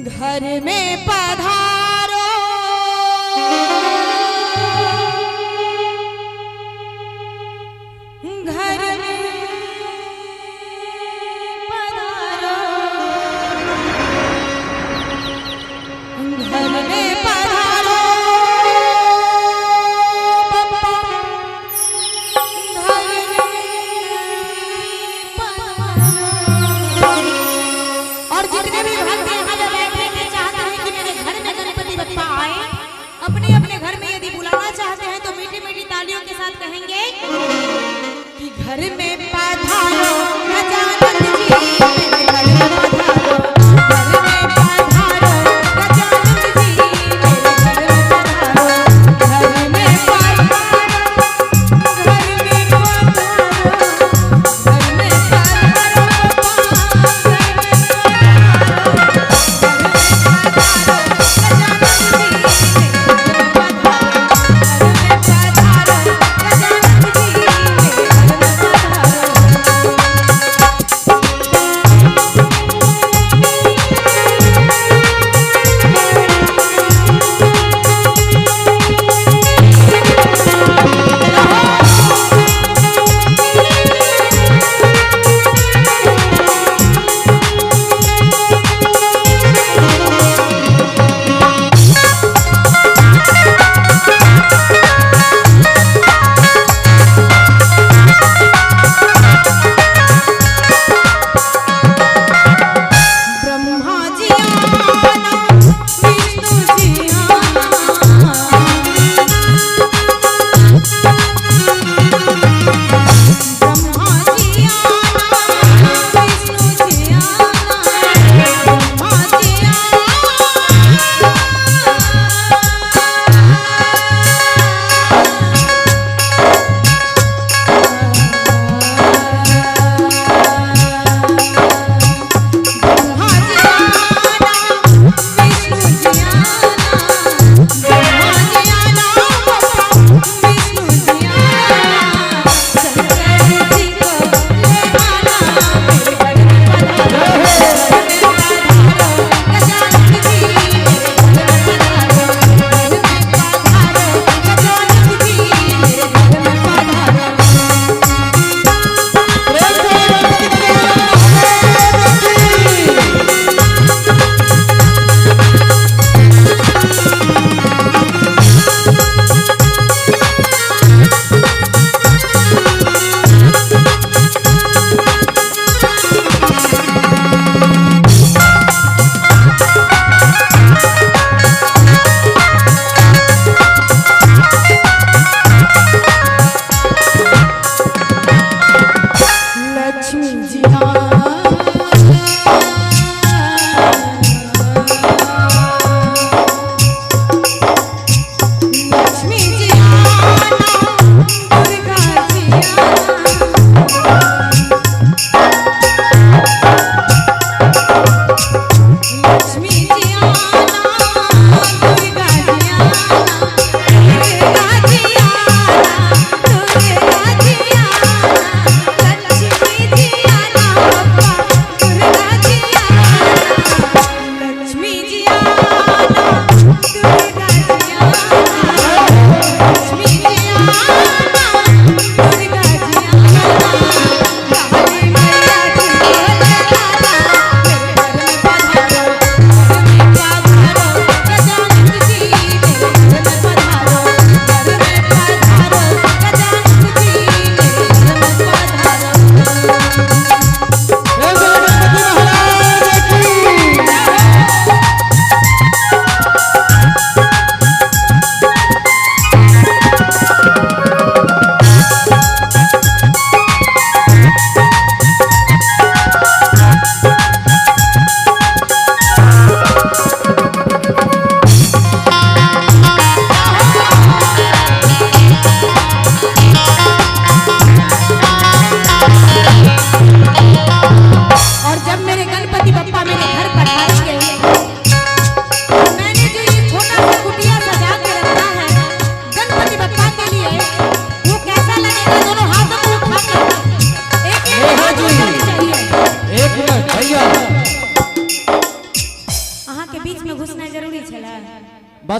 घर में पधारो, घर में पधारो, घर में पधारो बप्पा, घर में पधारो। और जितने भी भक्त यहाँ पे बैठे हैं, चाहते हैं कि मेरे घर में गणपति बप्पा आए, अपने अपने घर में यदि बुलाना चाहते हैं तो मीठी मीठी तालियों के साथ कहेंगे कि घर में पधारो गजानन जी, मेरे घर में पधारो, घर में पधारो गजानन जी, मेरे घर में पधारो, घर में पधारो, घर में पधारो, घर में पधारो बप्पा, घर में पधारो, घर में पधारो गजानन जी, मेरे घर में पधारो, घर में पधारो गजानन जी, मेरे घर में पधारो।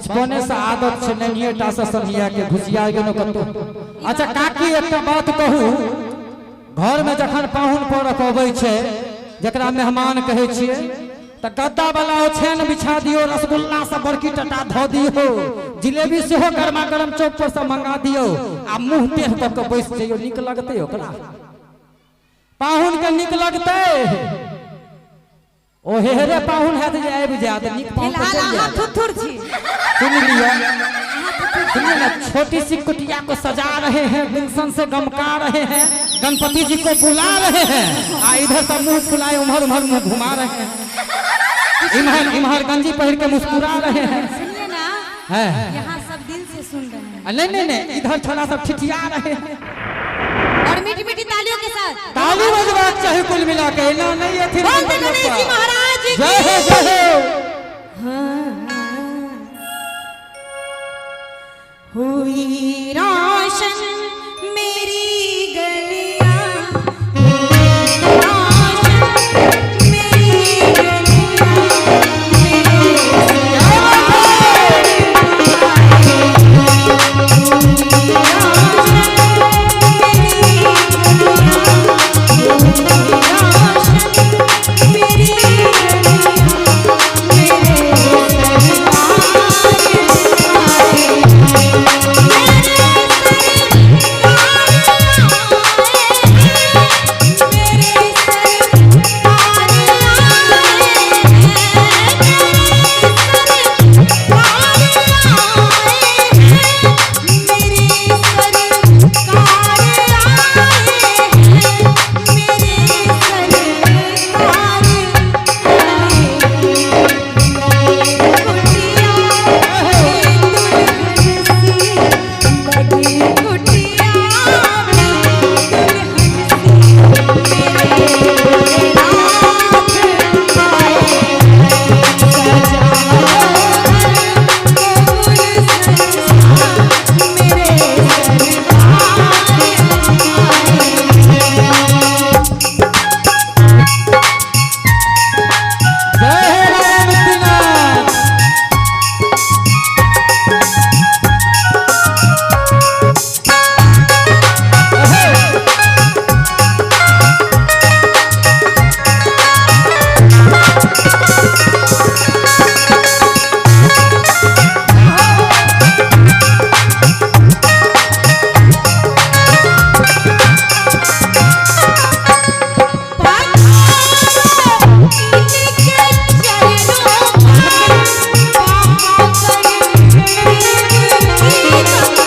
बचपने से आदत छै नन्हिए टा से सन्हिया के घुसिया गेलहुँ कतौ। अच्छा काकी, एकटा बात कहू, घर में जखन पाहुन परक अबै छै, जकरा मेहमान कहै छियै, तऽ गद्दा वाला ओछैन बिछा दियौ, रसगुल्ला सब बड़की टटा धऽ दियौ, जिलेबी सेहो गरमा गरम चौक पर से मंगा दियौ आ मुंह टेढ़ कऽ के बैस जइयौ, नीक लगतै ओकरा? पाहुन के नीक लगतै? ओ हेरे पाहुन हैत जे आबि जायत, नीक पाहुन तऽ फिलहाल चलि अहाँ जायत। थुथुर छी। सुन लिअ, सुनिए ना, छोटी सी कुटिया को सजा रहे हैं, गुलशन से गमका रहे हैं, गणपति जी को बुला रहे हैं आ इधर सब मुंह फुलाए उम्हर उम्हर मुंह घुमा रहे हैं, इम्हर इम्हर गंजी पहिर के मुस्कुरा रहे हैं। सुनिए ना, है यहाँ सब दिल से सुन रहे हैं। आ, नहीं नहीं नहीं, इधर छोड़ा सब ठिठिया रहे हैं। और मीठी मीठी तालियों के साथ ताली बजबाक चाही कुल मिला के, एना नहीं अथी। बोल दे गणेश जी महाराज की। जय हो, जय हो। हुई रोशन मेरी गलियां, हुई रोशन मेरी गलियां, मेरे सरकार आए। हुई रोशन मेरी गलियां, हुई रोशन मेरी गलियां, मेरे सरकार आए। जय हो बाबा मुक्तिनाथ। Thank you.